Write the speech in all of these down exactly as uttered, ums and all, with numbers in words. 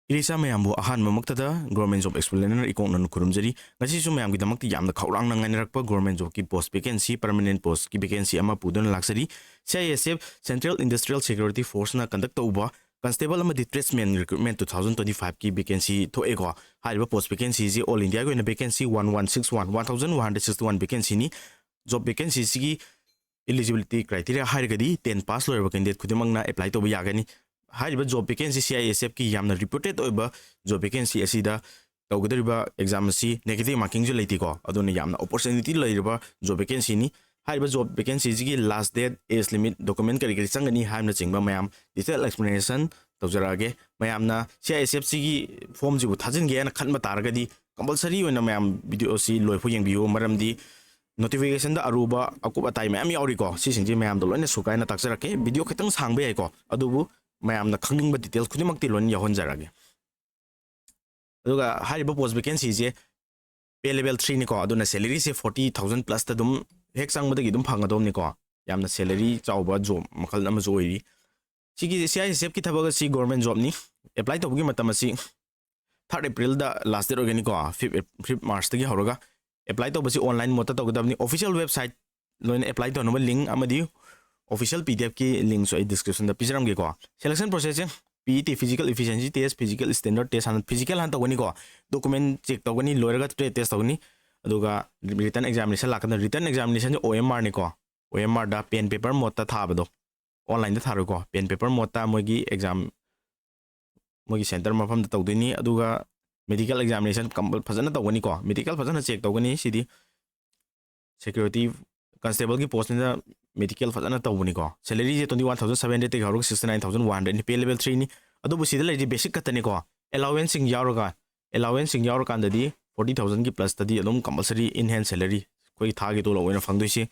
ꯏꯂꯤꯁꯥ ꯃꯌꯥꯝꯕꯨ ꯑꯍꯥꯟꯕꯃꯛꯇꯗ Government Job Explainer ꯏꯀꯣꯛꯅꯅ ꯈꯨꯔꯨꯝꯖꯔꯤ꯫ ꯉꯁꯤꯁꯨ ꯃꯌꯥꯝꯒꯤꯗꯃꯛꯇ ꯌꯥꯝꯅ ꯈꯧꯔꯥꯡꯅ ꯉꯥꯏꯅꯔꯛꯄ Government Jobꯀꯤ post vacancy, permanent postꯀꯤ vacancy ꯑꯃ ꯄꯨꯗꯨꯅ ꯂꯥꯛꯆꯔꯤ꯫ C I S F, Central Industrial Security Forceꯅ conduct ꯇꯧꯕ Constable ꯑꯃꯗꯤ Tradesman Recruitment two thousand twenty fiveꯀꯤ vacancy ꯊꯣꯛꯑꯦꯀꯣ꯫ ꯍꯥꯏꯔꯤꯕ post vacancyꯁꯤ all Indiaꯒꯤ ꯑꯣꯏꯅ vacancy one one six one, one thousand one hundred sixty one vacancyꯅꯤ꯫ Job vacancyꯁꯤꯒꯤ eligibility criteria ꯍꯥꯏꯔꯒꯗꯤ ten pass ꯂꯣꯏꯔꯕ candidate ꯈꯨꯗꯤꯡꯃꯛꯅ apply ꯇꯧꯕ ꯌꯥꯒꯅꯤ꯫ ꯍꯥꯏꯔꯤꯕ job vacancy C I S Fꯀꯤ ꯌꯥꯝꯅ reputed ꯑꯣꯏꯕ job vacancy ꯑꯁꯤꯗ ꯇꯧꯒꯗꯧꯔꯤꯕ exam ꯑꯁꯤ negative markingꯁꯨ ꯂꯩꯇꯦꯀꯣ, ꯑꯗꯨꯅ ꯌꯥꯝꯅ opportunity ꯂꯩꯔꯕ job vacancyꯅꯤ꯫ ꯍꯥꯏꯔꯤꯕ job vacancyꯁꯤꯒꯤ last date, age limit, document ꯀꯔꯤ ꯀꯔꯤ ꯆꯪꯒꯅꯤ ꯍꯥꯏꯕꯅꯆꯤꯡꯕ ꯃꯌꯥꯝ detail explanation ꯇꯧꯖꯔꯛꯑꯒꯦ꯫ ꯃꯌꯥꯝꯅ C I S Fꯁꯤꯒꯤ formꯁꯤꯕꯨ ꯊꯥꯖꯤꯟꯒꯦ ꯍꯥꯏꯅ ꯈꯟꯕ ꯇꯥꯔꯒꯗꯤ compulsory ꯑꯣꯏꯅ ꯃꯌꯥꯝ videoꯁꯤ ꯂꯣꯏꯐꯥꯎ ꯌꯦꯡꯕꯤꯌꯨ, ꯃꯔꯝꯗꯤ notificationꯗ ꯑꯔꯨꯕ ꯑꯀꯨꯞ ꯑꯇꯥꯏ ꯃꯌꯥꯝ ꯌꯥꯎꯔꯤꯀꯣ꯫ ꯁꯤꯁꯤꯡꯁꯦ ꯃꯌꯥꯝꯗ ꯂꯣꯏꯅ ꯁꯨꯒꯥꯏꯅ ꯇꯥꯛꯆꯔꯛꯀꯦ꯫ Video ꯈꯤꯇꯪ ꯁꯥꯡꯕ ꯌꯥꯏꯀꯣ, ꯑꯗꯨꯕꯨ ꯃꯌꯥꯝꯅ ꯈꯪꯅꯤꯡꯕ details ꯈꯨꯗꯤꯡꯃꯛꯇꯤ ꯂꯣꯏꯅ ꯌꯥꯎꯍꯟꯖꯔꯛꯑꯒꯦ꯫ ꯑꯗꯨꯒ ꯍꯥꯏꯔꯤꯕ post vacancyꯁꯦ pay level threeꯅꯤꯀꯣ, ꯑꯗꯨꯅ salaryꯁꯦ forty thousand plusꯇ ꯑꯗꯨꯝ ꯍꯦꯛ ꯆꯪꯕꯗꯒꯤ ꯑꯗꯨꯝ ꯐꯪꯒꯗꯧꯕꯅꯤꯀꯣ꯫ ꯌꯥꯝꯅ salary ꯆꯥꯎꯕ job ꯃꯈꯜ ꯑꯃꯁꯨ ꯑꯣꯏꯔꯤ꯫ ꯁꯤꯒꯤ C I S Fꯀꯤ ꯊꯕꯛ ꯑꯁꯤ government jobꯅꯤ꯫ Apply ꯇꯧꯕꯒꯤ ꯃꯇꯝ ꯑꯁꯤ third Aprilꯗ last date ꯑꯣꯏꯒꯅꯤꯀꯣ, fifth Ap-, fifth Marchꯇꯒꯤ ꯍꯧꯔꯒ꯫ Apply ꯇꯧꯕꯁꯤ online modeꯇ ꯇꯧꯒꯗꯕꯅꯤ꯫ Official website ꯂꯣꯏꯅ apply ꯇꯧꯅꯕ link ꯑꯃꯗꯤ official P D Fꯀꯤ linkꯁꯨ ꯑꯩ descriptionꯗ ꯄꯤꯖꯔꯝꯒꯦꯀꯣ꯫ Selection processꯁꯦ P E T, physical efficiency test, physical standard test ꯍꯥꯟꯅ, physical ꯍꯥꯟꯅ ꯇꯧꯒꯅꯤꯀꯣ꯫ Document check ꯇꯧꯒꯅꯤ, ꯂꯣꯏꯔꯒ trade test ꯇꯧꯒꯅꯤ꯫ ꯑꯗꯨꯒ written examination ꯂꯥꯛꯀꯗꯕꯅꯤ꯫ Written examinationꯁꯦ O M Rꯅꯤꯀꯣ, O M Rꯗ pen paper modeꯇ ꯊꯥꯕꯗꯣ, onlineꯗ ꯊꯥꯔꯣꯏꯀꯣ, pen paper modeꯇ ꯃꯣꯏꯒꯤ exam, ꯃꯣꯏꯒꯤ center ꯃꯐꯝꯗ ꯇꯧꯗꯣꯏꯅꯤ꯫ ꯑꯗꯨꯒ medical examination ꯀꯝꯄ-, ꯐꯖꯅ ꯇꯧꯒꯅꯤꯀꯣ, medical ꯐꯖꯅ check ꯇꯧꯒꯅꯤ꯫ ꯁꯤꯗꯤ security constableꯒꯤ postꯅꯤꯅ medical ꯐꯖꯅ ꯇꯧꯕꯅꯤꯀꯣ꯫ Salaryꯁꯦ twenty one thousand seven hundredꯇꯒꯤ ꯍꯧꯔꯒ sixty nine thousand one hundredꯅꯤ, pay level threeꯅꯤ꯫ ꯑꯗꯨꯕꯨ ꯁꯤꯗ ꯂꯩꯔꯤꯁꯦ basic ꯈꯛꯇꯅꯤꯀꯣ꯫ Allowanceꯁꯤꯡ ꯌꯥꯎꯔꯒ, allowanceꯁꯤꯡ ꯌꯥꯎꯔꯀꯥꯟꯗꯗꯤ forty thousandꯒꯤ plusꯇꯗꯤ ꯑꯗꯨꯝ compulsory in hand salary, ꯑꯩꯈꯣꯏꯒꯤ ꯊꯥꯒꯤ ꯇꯣꯂꯣꯞ ꯑꯣꯏꯅ ꯐꯪꯗꯣꯏꯁꯤ꯫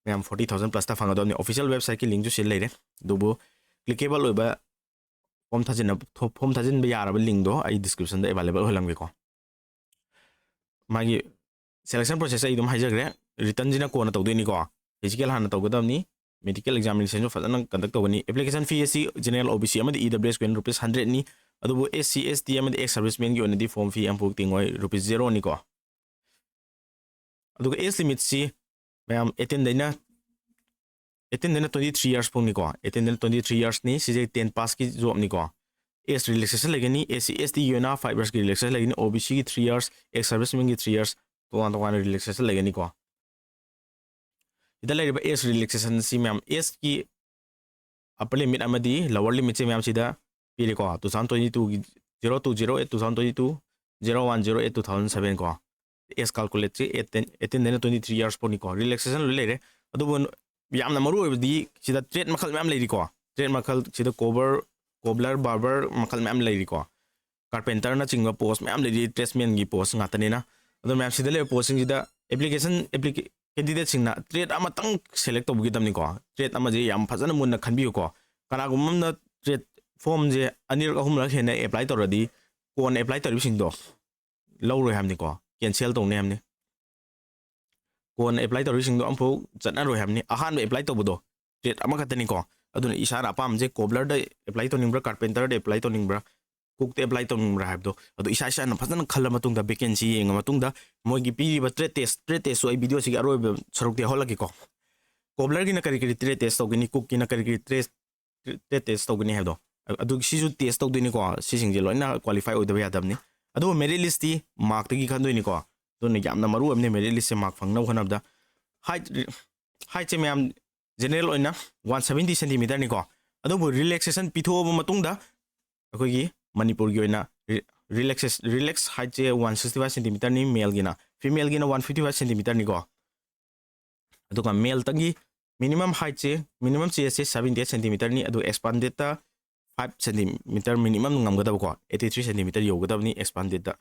ꯃꯌꯥꯝ forty thousand plusꯇ ꯐꯪꯒꯗꯕꯅꯤ꯫ Official websiteꯀꯤ linkꯁꯨ ꯁꯤꯗ ꯂꯩꯔꯦ꯫ ꯑꯗꯨꯕꯨ clickable ꯑꯣꯏꯕ form ꯊꯥꯖꯤꯟꯅ-, form ꯊꯥꯖꯤꯟꯕ ꯌꯥꯔꯕ linkꯗꯣ ꯑꯩ descriptionꯗ available ꯑꯣꯏꯍꯜꯂꯝꯒꯦꯀꯣ꯫ ꯃꯥꯒꯤ selection process ꯑꯩ ꯑꯗꯨꯝ ꯍꯥꯏꯖꯈ꯭ꯔꯦ꯫ Writtenꯁꯤꯅ ꯀꯣꯟꯅ ꯇꯧꯗꯣꯏꯅꯤꯀꯣ꯫ Physical ꯍꯥꯟꯅ ꯇꯧꯒꯗꯕꯅꯤ꯫ Medical examinationꯁꯨ ꯐꯖꯅ conduct ꯇꯧꯒꯅꯤ꯫ Application fee ꯑꯁꯤ general O B C ꯑꯃꯗꯤ E W S ꯀꯤ ꯑꯣꯏꯅ rupees hundredꯅꯤ꯫ ꯑꯗꯨꯕꯨ SC ST ꯑꯃꯗꯤ ex servicemanꯒꯤ ꯑꯣꯏꯅꯗꯤ form fee ꯑꯃꯐꯥꯎ ꯇꯤꯡꯉꯣꯏ, ꯔꯨꯄꯤꯁ ꯖꯦꯔꯣꯅꯤꯀꯣ꯫ ꯑꯗꯨꯒ age limitꯁꯤ ꯃꯌꯥꯝ eighteen ꯗꯩꯅ eighteen ꯗꯩꯅ twenty three years ꯐꯥꯎꯅꯤꯀꯣ꯫ eighteen ꯗꯩꯅ twenty three yearsꯅꯤ꯫ ꯁꯤꯁꯦ ten passꯀꯤ jobꯅꯤꯀꯣ꯫ Age relaxation ꯂꯩꯒꯅꯤ꯫ SC STꯒꯤ ꯑꯣꯏꯅ five yearsꯀꯤ relaxation ꯂꯩꯒꯅꯤ꯫ OBCꯒꯤ three years, ex servicemanꯒꯤ three years, ꯇꯣꯉꯥꯟ ꯇꯣꯉꯥꯟꯅ relaxation ꯂꯩꯒꯅꯤꯀꯣ꯫ ꯁꯤꯗ ꯂꯩꯔꯤꯕ age relaxationꯁꯤ ꯃꯌꯥꯝ ageꯀꯤ upper limit ꯑꯃꯗꯤ lower limitꯁꯦ ꯃꯌꯥꯝ ꯁꯤꯗ ꯄꯤꯔꯤꯀꯣ꯫ Two thousand twenty twoꯒꯤ zero two zero eight two thousand twenty two, zero one zero eight two thousand seven ꯀꯣ꯫ Age calculateꯁꯦ eighteen, eighteen ꯗꯩꯅ twenty three years ꯐꯥꯎꯅꯤꯀꯣ꯫ Relaxation ꯂꯣꯏ ꯂꯩꯔꯦ꯫ ꯑꯗꯨꯕꯨ ꯌꯥꯝꯅ ꯃꯔꯨ ꯑꯣꯏꯕꯗꯤ ꯁꯤꯗ trade ꯃꯈꯜ ꯃꯌꯥꯝ ꯂꯩꯔꯤꯀꯣ꯫ Trade ꯃꯈꯜ ꯁꯤꯗ cobbler, cobbler, barber ꯃꯈꯜ ꯃꯌꯥꯝ ꯂꯩꯔꯤꯀꯣ꯫ Carpenterꯅꯆꯤꯡꯕ post ꯃꯌꯥꯝ ꯂꯩꯔꯤ, tradesmanꯒꯤ post ꯉꯥꯛꯇꯅꯤꯅ꯫ ꯑꯗꯣ ꯃꯌꯥꯝ ꯁꯤꯗ ꯂꯩꯔꯤꯕ postꯁꯤꯡꯁꯤꯗ application, applica-, candidateꯁꯤꯡꯅ trade ꯑꯃꯇꯪ select ꯇꯧꯕꯤꯒꯗꯕꯅꯤꯀꯣ꯫ Trade ꯑꯃꯁꯦ ꯌꯥꯝ ꯐꯖꯅ ꯃꯨꯟꯅ ꯈꯟꯕꯤꯌꯨꯀꯣ꯫ ꯀꯅꯥꯒꯨꯝꯕ ꯑꯃꯅ trade formꯁꯦ ꯑꯅꯤꯔꯛ ꯑꯍꯨꯝꯂꯛ ꯍꯦꯟꯅ apply ꯇꯧꯔꯗꯤ ꯀꯣꯟꯅ apply ꯇꯧꯔꯤꯕꯁꯤꯡꯗꯣ ꯂꯧꯔꯣꯏ ꯍꯥꯏꯕꯅꯤꯀꯣ, cancel ꯇꯧꯅꯤ ꯍꯥꯏꯕꯅꯤ꯫ ꯀꯣꯟꯅ apply ꯇꯧꯔꯤꯁꯤꯡꯗꯣ ꯑꯃꯐꯥꯎ ꯆꯠꯅꯔꯣꯏ ꯍꯥꯏꯕꯅꯤ꯫ ꯑꯍꯥꯟꯕ apply ꯇꯧꯕꯗꯣ trade ꯑꯃꯈꯛꯇꯅꯤꯀꯣ꯫ ꯑꯗꯨꯅ ꯏꯁꯥꯅ ꯑꯄꯥꯝꯕꯁꯦ cobblerꯗ apply ꯇꯧꯅꯤꯡꯕ꯭ꯔꯥ, carpenterꯗ apply ꯇꯧꯅꯤꯡꯕ꯭ꯔꯥ, cookꯇ apply ꯇꯧꯅꯤꯡꯕ꯭ꯔꯥ ꯍꯥꯏꯕꯗꯣ ꯑꯗꯨ ꯏꯁꯥ ꯏꯁꯥꯅ ꯐꯖꯅ ꯈꯜꯂ ꯃꯇꯨꯡꯗ, vacancy ꯌꯦꯡꯉ ꯃꯇꯨꯡꯗ, ꯃꯣꯏꯒꯤ ꯄꯤꯔꯤꯕ trade test, trade testꯁꯨ ꯑꯩ videoꯁꯤꯒꯤ ꯑꯔꯣꯏꯕ ꯁꯔꯨꯛꯇ ꯌꯥꯎꯍꯜꯂꯛꯀꯦꯀꯣ꯫ Cobblerꯒꯤꯅ ꯀꯔꯤ ꯀꯔꯤ trade test ꯇꯧꯒꯅꯤ, cookꯀꯤꯅ ꯀꯔꯤ ꯀꯔꯤ trade, trade test ꯇꯧꯒꯅꯤ ꯍꯥꯏꯕꯗꯣ ꯑꯗꯨꯒꯤ ꯁꯤꯁꯨ test ꯇꯧꯗꯣꯏꯅꯤꯀꯣ꯫ ꯁꯤꯁꯤꯡꯁꯦ ꯂꯣꯏꯅ qualify ꯑꯣꯏꯗꯕ ꯌꯥꯗꯕꯅꯤ꯫ ꯑꯗꯨꯕꯨ merit listꯇꯤ markꯇꯒꯤ ꯈꯟꯗꯣꯏꯅꯤꯀꯣ꯫ ꯑꯗꯨꯅ ꯌꯥꯝꯅ ꯃꯔꯨ ꯑꯣꯏꯕꯅꯤ merit listꯁꯦ mark ꯐꯪꯅꯕ ꯍꯣꯠꯅꯕꯗ꯫ Height, heightꯁꯦ ꯃꯌꯥꯝ general ꯑꯣꯏꯅ one seventy centimeterꯅꯤꯀꯣ꯫ ꯑꯗꯨꯕꯨ relaxation ꯄꯤꯊꯣꯛꯑꯕ ꯃꯇꯨꯡꯗ ꯑꯩꯈꯣꯏꯒꯤ ꯃꯅꯤꯄꯨꯔꯒꯤ ꯑꯣꯏꯅ re-, relaxation, relax heightꯁꯦ one sixty five centimeterꯅꯤ maleꯒꯤꯅ, femaleꯒꯤꯅ one fifty five centimeterꯅꯤꯀꯣ꯫ ꯑꯗꯨꯒ maleꯇꯪꯒꯤ minimum heightꯁꯦ, minimum chestꯁꯦ seventy eight centimeterꯅꯤ, ꯑꯗꯨꯒ expandedꯇ five centimeter minimum ꯉꯝꯒꯗꯕꯀꯣ, eighty three centimeter ꯌꯧꯒꯗꯕꯅꯤ expandedꯇ꯫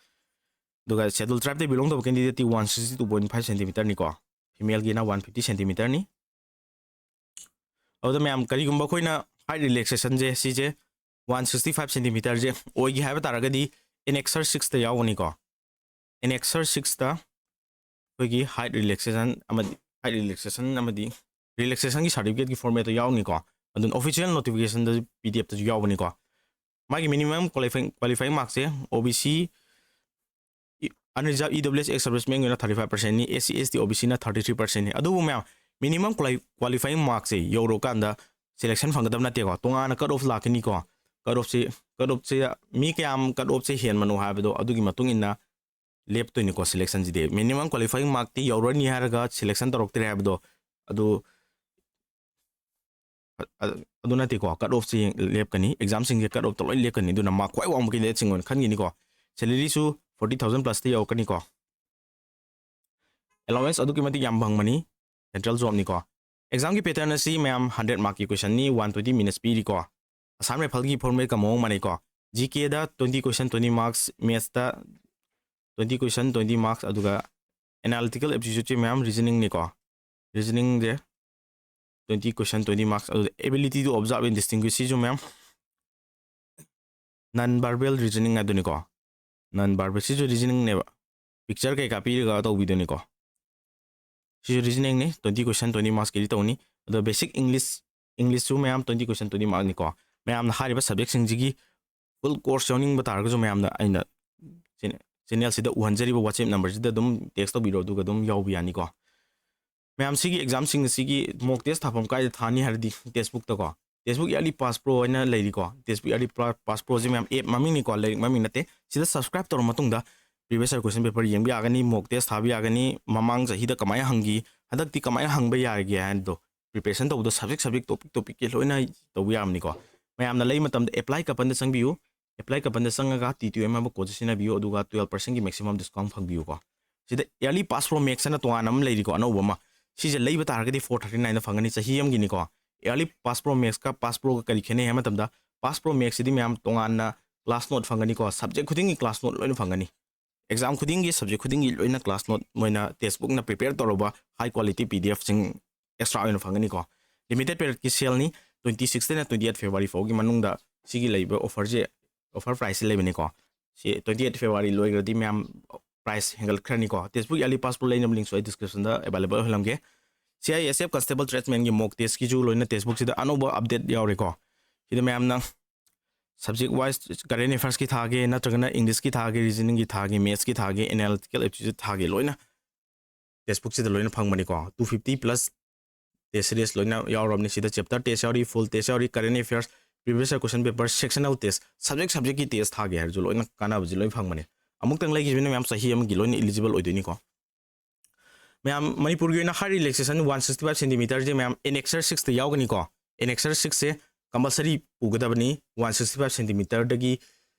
ꯑꯗꯨꯒ schedule tribeꯇ belong ꯇꯧꯕ candidateꯇꯤ one sixty two point five centimeterꯅꯤꯀꯣ, femaleꯒꯤꯅ one fifty centimeterꯅꯤ꯫ ꯑꯗꯨꯗ ꯃꯌꯥꯝ, ꯀꯔꯤꯒꯨꯝꯕ ꯑꯩꯈꯣꯏꯅ height relaxationꯁꯦ, ꯁꯤꯁꯦ one sixty five centimeterꯁꯦ ꯑꯣꯏꯒꯦ ꯍꯥꯏꯕ ꯇꯥꯔꯒꯗꯤ annexure sixꯇ ꯌꯥꯎꯒꯅꯤꯀꯣ꯫ Annexure sixꯇ ꯑꯩꯈꯣꯏꯒꯤ height relaxation ꯑꯃꯗꯤ, height relaxation ꯑꯃꯗꯤ relaxationꯒꯤ certificateꯀꯤ formatꯇꯣ ꯌꯥꯎꯅꯤꯀꯣ꯫ ꯑꯗꯨꯅ official notificationꯗꯁꯨ, PDFꯇꯁꯨ ꯌꯥꯎꯕꯅꯤꯀꯣ꯫ ꯃꯥꯒꯤ minimum qualifying qualifying mark ꯁꯦ OBC, unreserved, EWS, ex serviceman ꯒꯤꯅ thirty five percent ꯅꯤ, SC ST OBC ꯅ thirty three percent ꯅꯤ꯫ ꯑꯗꯨꯕꯨ ꯃꯌꯥꯝ, minimum qualifying mark ꯁꯦ ꯌꯧꯔꯀꯥꯟꯗ selection ꯐꯪꯒꯗꯕ ꯅꯠꯇꯦꯀꯣ꯫ ꯇꯣꯉꯥꯟꯅ cut off ꯂꯥꯛꯀꯅꯤꯀꯣ꯫ Cut off ꯁꯤ, cut off ꯁꯦ ꯃꯤ ꯀꯌꯥꯝ cut off ꯁꯦ ꯍꯦꯟꯕꯅꯣ ꯍꯥꯏꯕꯗꯣ ꯑꯗꯨꯒꯤ ꯃꯇꯨꯡ ꯏꯟꯅ ꯂꯦꯞꯇꯣꯏꯅꯤꯀꯣ selection ꯁꯤꯗꯤ꯫ Minimum qualifying mark ꯇꯤ ꯌꯧꯔꯅꯤ ꯍꯥꯏꯔꯒ selection ꯇꯧꯔꯛꯇ꯭ꯔꯦ ꯍꯥꯏꯕꯗꯣ ꯑꯗꯨ, ꯑ-, ꯑꯗꯨ ꯅꯠꯇꯦꯀꯣ꯫ Cut off ꯁꯤ ꯂꯦꯞꯀꯅꯤ, exam ꯁꯤꯡꯁꯦ cut off ꯇ ꯂꯣꯏ ꯂꯦꯞꯀꯅꯤ꯫ ꯑꯗꯨꯅ mark ꯈ꯭ꯋꯥꯏ ꯋꯥꯡꯕ candidate ꯁꯤꯡ ꯑꯣꯏꯅ ꯈꯟꯒꯅꯤꯀꯣ꯫ Salary ꯁꯨ forty thousand plus ꯇ ꯌꯧꯔꯛꯀꯅꯤꯀꯣ꯫ Allowance ꯑꯗꯨꯛꯀꯤ ꯃꯇꯤꯛ ꯌꯥꯝ ꯐꯪꯕꯅꯤ, central job ꯅꯤꯀꯣ꯫ Exam ꯒꯤ pattern ꯑꯁꯤ ꯃꯌꯥꯝ hundred mark ꯀꯤ question ꯅꯤ, one twenty minutes ꯄꯤꯔꯤꯀꯣ꯫ Assam Rifle ꯒꯤ format ꯀ ꯃꯑꯣꯡ ꯃꯥꯟꯅꯩꯀꯣ꯫ GK ꯗ twenty question, twenty marks, maths ꯇ twenty question, twenty marks, ꯑꯗꯨꯒ analytical aptitude ꯁꯤ ꯃꯌꯥꯝ reasoning ꯅꯤꯀꯣ꯫ Reasoning ꯁꯦ twenty question, twenty marks, ꯑꯗꯨꯒ ability to observe and distinguish ꯁꯤꯁꯨ ꯃꯌꯥꯝ non verbal reasoning ꯍꯥꯏꯗꯨꯅꯤꯀꯣ꯫ Non verbal ꯁꯤꯁꯨ reasoning ꯅꯦꯕ, picture ꯀꯩꯀꯥ ꯄꯤꯔꯒ ꯇꯧꯕꯤꯗꯨꯅꯤꯀꯣ꯫ ꯁꯤꯁꯨ reasoning ꯅꯤ, twenty question, twenty marks ꯀꯤꯗꯤ ꯇꯧꯅꯤ꯫ ꯑꯗꯣ basic English, English ꯁꯨ ꯃꯌꯥꯝ twenty question, twenty mark ꯅꯤꯀꯣ꯫ ꯃꯌꯥꯝꯅ ꯍꯥꯏꯔꯤꯕ subject ꯁꯤꯡꯁꯤꯒꯤ full course ꯌꯥꯎꯅꯤꯡꯕ ꯇꯥꯔꯒꯁꯨ ꯃꯌꯥꯝꯅ ꯑꯩꯅ channel ꯁꯤꯗ ꯎꯍꯟꯖꯔꯤꯕ WhatsApp number ꯁꯤꯗ ꯑꯗꯨꯝ text ꯇꯧꯕꯤꯔꯣ, ꯑꯗꯨꯒ ꯑꯗꯨꯝ ꯌꯥꯎꯕ ꯌꯥꯅꯤꯀꯣ꯫ ꯃꯌꯥꯝ, ꯁꯤꯒꯤ exam ꯁꯤꯡ ꯑꯁꯤꯒꯤ mock test ꯊꯥꯐꯝ ꯀꯥꯏꯗ ꯊꯥꯅꯤ ꯍꯥꯏꯔꯗꯤ, Testbook ꯇꯀꯣ꯫ Testbook Yearly Pass Pro ꯍꯥꯏꯅ ꯂꯩꯔꯤꯀꯣ꯫ Testbook Yearly Pla-, Pass Pro ꯁꯤ ꯃꯌꯥꯝ app ꯃꯃꯤꯡꯅꯤꯀꯣ, ꯂꯥꯏꯔꯤꯛ ꯃꯃꯤꯡ ꯅꯠꯇꯦ꯫ ꯁꯤꯗ subscribe ꯇꯧꯔ ꯃꯇꯨꯡꯗ previous year question paper ꯌꯦꯡꯕ ꯌꯥꯒꯅꯤ, mock test ꯊꯥꯕ ꯌꯥꯒꯅꯤ, ꯃꯃꯥꯡ ꯆꯍꯤꯗ ꯀꯃꯥꯏꯅ ꯍꯪꯈꯤ, ꯍꯟꯗꯛꯇꯤ ꯀꯃꯥꯏꯅ ꯍꯪꯕ ꯌꯥꯔꯒꯦ ꯍꯥꯏꯕꯗꯣ, preparation ꯇꯧꯕꯗꯣ subject subject, topic topic ꯀꯤ ꯂꯣꯏꯅ ꯇꯧꯕ ꯌꯥꯕꯅꯤꯀꯣ꯫ ꯃꯌꯥꯝꯅ ꯂꯩ ꯃꯇꯝꯗ apply coupon ꯗ ꯆꯪꯕꯤꯌꯨ꯫ Apply coupon ꯗ ꯆꯪꯉꯒ T two M ꯍꯥꯏꯕ code ꯁꯤ ꯁꯤꯖꯤꯟꯅꯕꯤꯌꯨ, ꯑꯗꯨꯒ twelve percent ꯀꯤ maximum discount ꯐꯪꯕꯤꯌꯨꯀꯣ꯫ ꯁꯤꯗ Yearly Pass Pro Max ꯍꯥꯏꯅ ꯇꯣꯉꯥꯟꯅ ꯑꯃ ꯂꯩꯔꯤꯀꯣ, ꯑꯅꯧꯕ ꯑꯃ꯫ ꯁꯤꯁꯦ ꯂꯩꯕ ꯇꯥꯔꯒꯗꯤ four thirty nine ꯗ ꯐꯪꯒꯅꯤ, ꯆꯍꯤ ꯑꯃꯒꯤꯅꯤꯀꯣ꯫ Yearly Pass Pro Max ꯀ Pass Pro ꯒ ꯀꯔꯤ ꯈꯦꯠꯅꯩ ꯍꯥꯏꯕ ꯃꯇꯝꯗ, Pass Pro Max ꯁꯤꯗꯤ ꯃꯌꯥꯝ ꯇꯣꯉꯥꯟꯅ class note ꯐꯪꯒꯅꯤꯀꯣ, subject ꯈꯨꯗꯤꯡꯒꯤ class note ꯂꯣꯏꯅ ꯐꯪꯒꯅꯤ꯫ Exam ꯈꯨꯗꯤꯡꯒꯤ, subject ꯈꯨꯗꯤꯡꯒꯤ ꯂꯣꯏꯅ class note ꯃꯣꯏꯅ textbook ꯅ prepare ꯇꯧꯔꯕ high quality P D F ꯁꯤꯡ extra ꯑꯣꯏꯅ ꯐꯪꯒꯅꯤꯀꯣ꯫ Limited period ꯀꯤ sale ꯅꯤ, twenty six ꯇꯩꯅ twenty eight February ꯐꯥꯎꯒꯤ ꯃꯅꯨꯡꯗ ꯁꯤꯒꯤ ꯂꯩꯕ offer ꯁꯦ, offer price ꯁꯦ ꯂꯩꯕꯅꯤꯀꯣ꯫ ꯁꯤ twenty eight February ꯂꯣꯏꯈ꯭ꯔꯗꯤ ꯃꯌꯥꯝ price ꯍꯦꯟꯒꯠꯈ꯭ꯔꯅꯤꯀꯣ꯫ Textbook Yearly Pass Pro ꯂꯩꯅꯕ link ꯁꯨ ꯑꯩ description the available ꯑꯣꯏꯍꯜꯂꯝꯒꯦ꯫ C I S F Constable Tradesman ꯒꯤ mock test ꯀꯤꯁꯨ ꯂꯣꯏꯅ textbook ꯁꯤꯗ ꯑꯅꯧꯕ update ꯌꯥꯎꯔꯦꯀꯣ꯫ ꯁꯤꯗ ꯃꯌꯥꯝꯅ Subject wise, current affairs ꯀꯤ ꯊꯥꯒꯦ, ꯅꯠꯇ꯭ꯔꯒꯅ English ꯀꯤ ꯊꯥꯒꯦ, reasoning ꯒꯤ ꯊꯥꯒꯦ, maths ꯀꯤ ꯊꯥꯒꯦ, analytical aptitude ꯊꯥꯒꯦ, ꯂꯣꯏꯅ textbook ꯁꯤꯗ ꯂꯣꯏꯅ ꯐꯪꯕꯅꯤꯀꯣ꯫ Two fifty plus test series ꯂꯣꯏꯅ ꯌꯥꯎꯔꯕꯅꯤ꯫ ꯁꯤꯗ chapter test ꯌꯥꯎꯔꯤ, full test ꯌꯥꯎꯔꯤ, current affairs, previous year question paper, sectional test, subject subject ꯀꯤ test ꯊꯥꯒꯦ ꯍꯥꯏꯔꯁꯨ ꯂꯣꯏꯅ ꯀꯥꯟꯅꯕꯁꯤ ꯂꯣꯏ ꯐꯪꯕꯅꯤ꯫ ꯑꯃꯨꯛꯇꯪ ꯂꯩꯈꯤꯕꯅ ꯃꯌꯥꯝ ꯆꯍꯤ ꯑꯃꯒꯤ ꯂꯣꯏꯅ eligible ꯑꯣꯏꯗꯣꯏꯅꯤꯀꯣ꯫ ꯃꯌꯥꯝ, ꯃꯅꯤꯄꯨꯔꯒꯤ ꯑꯣꯏꯅ height relaxation one sixty five centimeter ꯁꯦ ꯃꯌꯥꯝ Annexure six ꯇ ꯌꯥꯎꯒꯅꯤꯀꯣ꯫ Annexure six ꯁꯦ compulsory ꯄꯨꯒꯗꯕꯅꯤ꯫ One sixty five centimeter ꯗꯒꯤ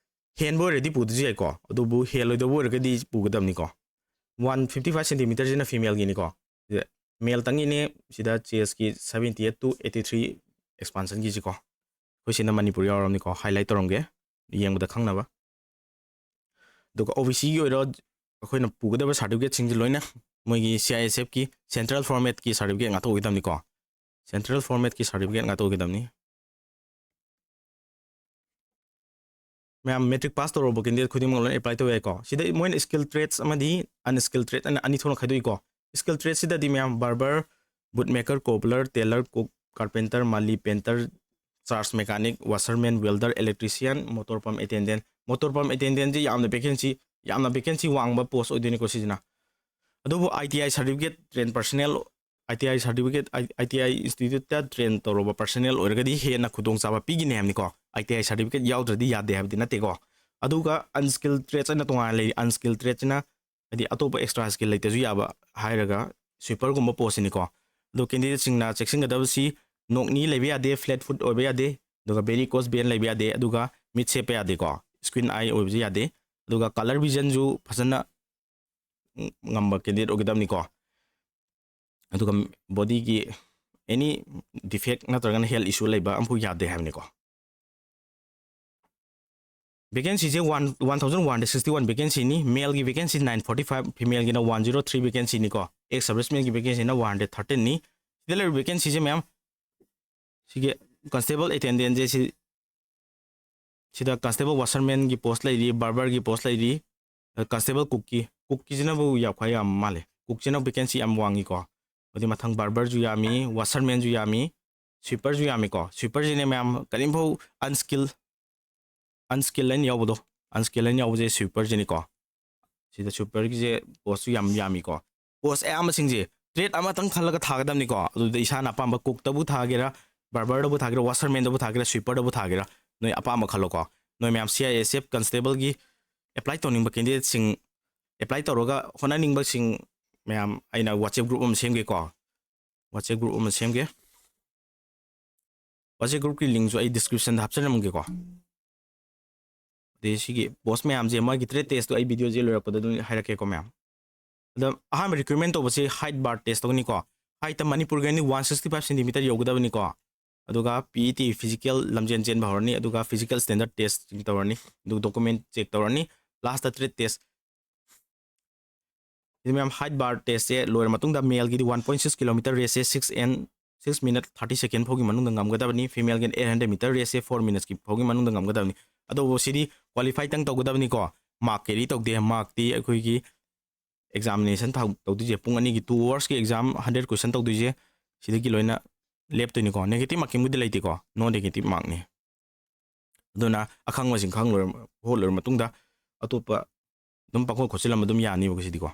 ꯍꯦꯟꯕ ꯑꯣꯏꯔꯗꯤ ꯄꯨꯗ꯭ꯔꯁꯨ ꯌꯥꯏꯀꯣ, ꯑꯗꯨꯕꯨ ꯍꯦꯜꯂꯣꯏꯗꯕ ꯑꯣꯏꯔꯒꯗꯤ ꯄꯨꯒꯗꯕꯅꯤꯀꯣ꯫ One fifty five centimeter ꯁꯤꯅ female ꯒꯤꯅꯤꯀꯣ꯫ ꯁꯤꯗ male ꯇꯪꯒꯤꯅꯦ꯫ ꯁꯤꯗ chest ꯀꯤ seventy eight to eighty three expansion ꯒꯤꯁꯤꯀꯣ꯫ ꯑꯩꯈꯣꯏ ꯁꯤꯅ ꯃꯅꯤꯄꯨꯔ ꯌꯥꯎꯔꯕꯅꯤꯀꯣ, highlight ꯇꯧꯔꯝꯒꯦ ꯌꯦꯡꯕꯗ ꯈꯪꯅꯕ꯫ ꯑꯗꯨꯒ OBC ꯒꯤ ꯑꯣꯏꯔꯣ, ꯑꯩꯈꯣꯏꯅ ꯄꯨꯒꯗꯕ certificate ꯁꯤꯡꯁꯦ ꯂꯣꯏꯅ ꯃꯣꯏꯒꯤ CISF ꯀꯤ central format ꯀꯤ certificate ꯉꯥꯛꯇ ꯑꯣꯏꯒꯗꯕꯅꯤꯀꯣ꯫ Central format ꯀꯤ certificate ꯉꯥꯛꯇ ꯑꯣꯏꯒꯗꯕꯅꯤ꯫ ꯃꯌꯥꯝ, matric pass ꯇꯧꯔꯕ candidate ꯈꯨꯗꯤꯡꯃꯛ ꯂꯣꯏꯅ apply ꯇꯧꯕ ꯌꯥꯏꯀꯣ꯫ ꯁꯤꯗ ꯃꯣꯏꯅ skilled trades ꯑꯃꯗꯤ unskilled trade ꯑꯅ ꯑꯅꯤ ꯊꯣꯛꯅ ꯈꯥꯏꯗꯣꯛꯏꯀꯣ꯫ Skilled trade ꯁꯤꯗꯗꯤ ꯃꯌꯥꯝ barber, bootmaker, cobbler, tailor, cook, carpenter, ꯃꯥꯂꯤ, painter, charge mechanic, washerman, welder, electrician, motor pump attendant꯫ Motor pump attendant ꯁꯤ ꯌꯥꯝꯅ vacancy, ꯌꯥꯝꯅ vacancy ꯋꯥꯡꯕ post ꯑꯣꯏꯗꯣꯏꯅꯤꯀꯣ ꯁꯤꯁꯤꯅ꯫ ꯑꯗꯨꯕꯨ ITI certificate train personnel, ITI certificate, ITI institute ꯇ train ꯇꯧꯔꯕ personnel ꯑꯣꯏꯔꯒꯗꯤ ꯍꯦꯟꯅ ꯈꯨꯗꯣꯡꯆꯥꯕ ꯄꯤꯒꯅꯤ ꯍꯥꯏꯕꯅꯤꯀꯣ꯫ ITI certificate ꯌꯥꯎꯗ꯭ꯔꯗꯤ ꯌꯥꯗꯦ ꯍꯥꯏꯕꯗꯤ ꯅꯠꯇꯦꯀꯣ꯫ ꯑꯗꯨꯒ unskilled trades ꯑꯅ ꯇꯣꯉꯥꯟꯅ ꯂꯩꯔꯤ꯫ Unskilled trades ꯁꯤꯅ ꯍꯥꯏꯗꯤ ꯑꯇꯣꯞꯄ extra skill ꯂꯩꯇ꯭ꯔꯁꯨ ꯌꯥꯕ ꯍꯥꯏꯔꯒ sweeper ꯒꯨꯝꯕ post ꯁꯤꯅꯤꯀꯣ꯫ ꯑꯗꯣ candidate ꯁꯤꯡꯅ ꯆꯦꯛꯁꯤꯟꯒꯗꯕꯁꯤ ꯅꯣꯛꯅꯤ ꯂꯩꯕ ꯌꯥꯗꯦ, flat foot ꯑꯣꯏꯕ ꯌꯥꯗꯦ, ꯑꯗꯨꯒ varicose vein ꯂꯩꯕ ꯌꯥꯗꯦ, ꯑꯗꯨꯒ ꯃꯤꯠ ꯁꯦꯞꯄ ꯌꯥꯗꯦꯀꯣ, squint eye ꯑꯣꯏꯕꯁꯨ ꯌꯥꯗꯦ, ꯑꯗꯨꯒ colour vision ꯁꯨ ꯐꯖꯅ ꯉꯝꯕ candidate ꯑꯣꯏꯒꯗꯕꯅꯤꯀꯣ꯫ ꯑꯗꯨꯒ body ꯒꯤ any defect ꯅꯠꯇ꯭ꯔꯒꯅ health issue ꯂꯩꯕ ꯑꯃꯐꯥꯎ ꯌꯥꯗꯦ ꯍꯥꯏꯕꯅꯤꯀꯣ꯫ Vacancy ꯁꯦ one, one thousand one hundred sixty one vacancy ꯅꯤ꯫ Male ꯒꯤ vacancy nine forty five, female ꯒꯤꯅ one zero three vacancy ꯅꯤꯀꯣ꯫ Ex serviceman ꯒꯤ vacancy ꯅ one hundred thirteen ꯅꯤ꯫ ꯁꯤꯗ ꯂꯩꯔꯤꯕ vacancy ꯁꯦ ꯃꯌꯥꯝ, ꯁꯤꯒꯤ constable attendant ꯁꯦ ꯁꯤ, ꯁꯤꯗ constable washerman ꯒꯤ post ꯂꯩꯔꯤ, barber ꯒꯤ post ꯂꯩꯔꯤ, constable cook ꯀꯤ, cook ꯀꯤꯁꯤꯅꯕꯨ ꯌꯥꯝ ꯈ꯭ꯋꯥꯏ ꯌꯥꯝ ꯃꯥꯜꯂꯦ꯫ Cook ꯁꯤꯅ vacancy ꯌꯥꯝ ꯋꯥꯡꯉꯤꯀꯣ꯫ ꯑꯗꯨꯗꯤ ꯃꯊꯪ barber ꯁꯨ ꯌꯥꯝꯃꯤ, washerman ꯁꯨ ꯌꯥꯝꯃꯤ, sweeper ꯁꯨ ꯌꯥꯝꯃꯤꯀꯣ꯫ Sweeper ꯁꯤꯅꯦ ꯃꯌꯥꯝ ꯀꯔꯤꯝꯐꯥꯎ unskill, unskilled ꯍꯥꯏꯅ ꯌꯥꯎꯕꯗꯣ, unskilled ꯍꯥꯏꯅ ꯌꯥꯎꯕꯁꯦ sweeperꯁꯤꯅꯤꯀꯣ꯫ ꯁꯤꯗ sweeperꯒꯤꯁꯦ postꯁꯨ ꯌꯥꯝ ꯌꯥꯝꯃꯤꯀꯣ꯫ Post ꯑꯌꯥꯝꯕꯁꯤꯡꯁꯦ trade ꯑꯃꯇꯪ ꯈꯜꯂꯒ ꯊꯥꯒꯗꯕꯅꯤꯀꯣ꯫ ꯑꯗꯨꯗ ꯏꯁꯥꯅ ꯑꯄꯥꯝꯕ cookꯇꯕꯨ ꯊꯥꯒꯦꯔꯥ, barberꯗꯕꯨ ꯊꯥꯒꯦꯔꯥ, washermanꯗꯕꯨ ꯊꯥꯒꯦꯔꯥ, sweeperꯗꯕꯨ ꯊꯥꯒꯦꯔꯥ, ꯅꯣꯏ ꯑꯄꯥꯝꯕ ꯈꯜꯂꯣꯀꯣ꯫ ꯅꯣꯏ ꯃꯌꯥꯝ C I S F constableꯒꯤ apply ꯇꯧꯅꯤꯡꯕ candidateꯁꯤꯡ, apply ꯇꯧꯔꯒ ꯍꯣꯠꯅꯅꯤꯡꯕꯁꯤꯡ ꯃꯌꯥꯝ, ꯑꯩꯅ WhatsApp group ꯑꯃ ꯁꯦꯝꯒꯦꯀꯣ꯫ WhatsApp group ꯑꯃ ꯁꯦꯝꯒꯦ꯫ WhatsApp groupꯀꯤ linkꯁꯨ ꯑꯩ descriptionꯗ ꯍꯥꯞꯆꯔꯝꯒꯦꯀꯣ꯫ ꯑꯗꯩ ꯁꯤꯒꯤ post ꯃꯌꯥꯝꯁꯦ, ꯃꯥꯒꯤ trade testꯇꯣ ꯑꯩ videoꯁꯦ ꯂꯣꯏꯔꯛꯄꯗ ꯑꯗꯨꯝ ꯍꯥꯏꯔꯛꯀꯦꯀꯣ ꯃꯌꯥꯝ꯫ ꯑꯗ ꯑꯍꯥꯟꯕ requirement ꯇꯧꯕꯁꯦ height bar test ꯇꯧꯒꯅꯤꯀꯣ꯫ Heightꯇ ꯃꯅꯤꯄꯨꯔꯒꯤ ꯑꯣꯏꯅꯗꯤ one sixty five centimeter ꯌꯧꯒꯗꯕꯅꯤꯀꯣ꯫ ꯑꯗꯨꯒ P E T physical ꯂꯝꯖꯦꯟ ꯆꯦꯟꯕ ꯍꯧꯔꯅꯤ, ꯑꯗꯨꯒ physical standard test ꯇꯧꯔꯅꯤ, ꯑꯗꯨꯒ document check ꯇꯧꯔꯅꯤ, lastꯇ trade test꯫ ꯁꯤꯗ ꯃꯌꯥꯝ height bar testꯁꯦ ꯂꯣꯏꯔ ꯃꯇꯨꯡꯗ maleꯒꯤꯗꯤ one point six kilometer raceꯁꯦ six and six minute thirty second ꯐꯥꯎꯒꯤ ꯃꯅꯨꯡꯗ ꯉꯝꯒꯗꯕꯅꯤ, femaleꯒꯤꯅ eight hundred meter raceꯁꯦ four minutesꯀꯤ ꯐꯥꯎꯒꯤ ꯃꯅꯨꯡꯗ ꯉꯝꯒꯗꯕꯅꯤ꯫ ꯑꯗꯨꯕꯨ ꯁꯤꯗꯤ qualify ꯇꯪ ꯇꯧꯒꯗꯕꯅꯤꯀꯣ, mark carry ꯇꯧꯗꯦ꯫ Markꯇꯤ ꯑꯩꯈꯣꯏꯒꯤ examination ꯊꯥ-, ꯇꯧꯗꯣꯏꯁꯦ ꯄꯨꯡ ꯑꯅꯤꯒꯤ two hoursꯀꯤ exam hundred question ꯇꯧꯗꯣꯏꯁꯦ ꯁꯤꯗꯒꯤ ꯂꯣꯏꯅ ꯂꯦꯞꯇꯣꯏꯅꯤꯀꯣ꯫ Negative markingꯕꯨꯗꯤ ꯂꯩꯇꯦꯀꯣ, no negative markꯅꯤ꯫ ꯑꯗꯨꯅ ꯑꯈꯪꯕꯁꯤꯡ ꯈꯪ ꯂꯣꯏꯔ, ꯍꯣꯠ ꯂꯣꯏꯔ ꯃꯇꯨꯡꯗ ꯑꯇꯣꯞꯄ ꯑꯗꯨꯝ ꯄꯪꯈꯣꯠ ꯈꯣꯠꯆꯤꯜꯂꯝꯕ ꯑꯗꯨꯝ ꯌꯥꯅꯤꯕ ꯁꯤꯗꯤꯀꯣ꯫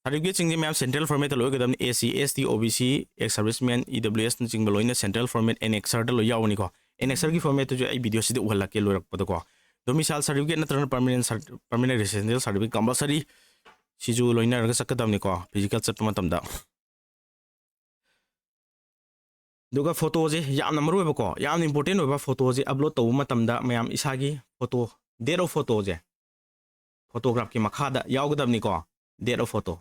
Certificateꯁꯤꯡꯁꯦ ꯃꯌꯥꯝ central formatꯇ ꯂꯣꯏ ꯑꯣꯏꯒꯗꯕꯅꯤ꯫ S C, S T, O B C, ex serviceman, E W S ꯅꯆꯤꯡꯕ ꯂꯣꯏꯅ central format annexerꯗ ꯂꯣꯏ ꯌꯥꯎꯕꯅꯤꯀꯣ꯫ Annexerꯒꯤ formatꯇꯨꯁꯨ ꯑꯩ videoꯁꯤꯗ ꯎꯍꯜꯂꯛꯀꯦ ꯂꯣꯏꯔꯛꯄꯗꯀꯣ꯫ Domicile certificate ꯅꯠꯇ꯭ꯔꯒꯅ permanent cer-, permanent residential certificate compulsory ꯁꯤꯁꯨ ꯂꯣꯏꯅꯔꯒ ꯆꯠꯀꯗꯕꯅꯤꯀꯣ physical ꯆꯠꯄ ꯃꯇꯝꯗ꯫ ꯑꯗꯨꯒ photoꯁꯦ ꯌꯥꯝꯅ ꯃꯔꯨ ꯑꯣꯏꯕꯀꯣ, ꯌꯥꯝꯅ important ꯑꯣꯏꯕ, photoꯁꯦ upload ꯇꯧꯕ ꯃꯇꯝꯗ ꯃꯌꯥꯝ ꯏꯁꯥꯒꯤ photo, date of photoꯁꯦ photographꯀꯤ ꯃꯈꯥꯗ ꯌꯥꯎꯒꯗꯕꯅꯤꯀꯣ, date of photo꯫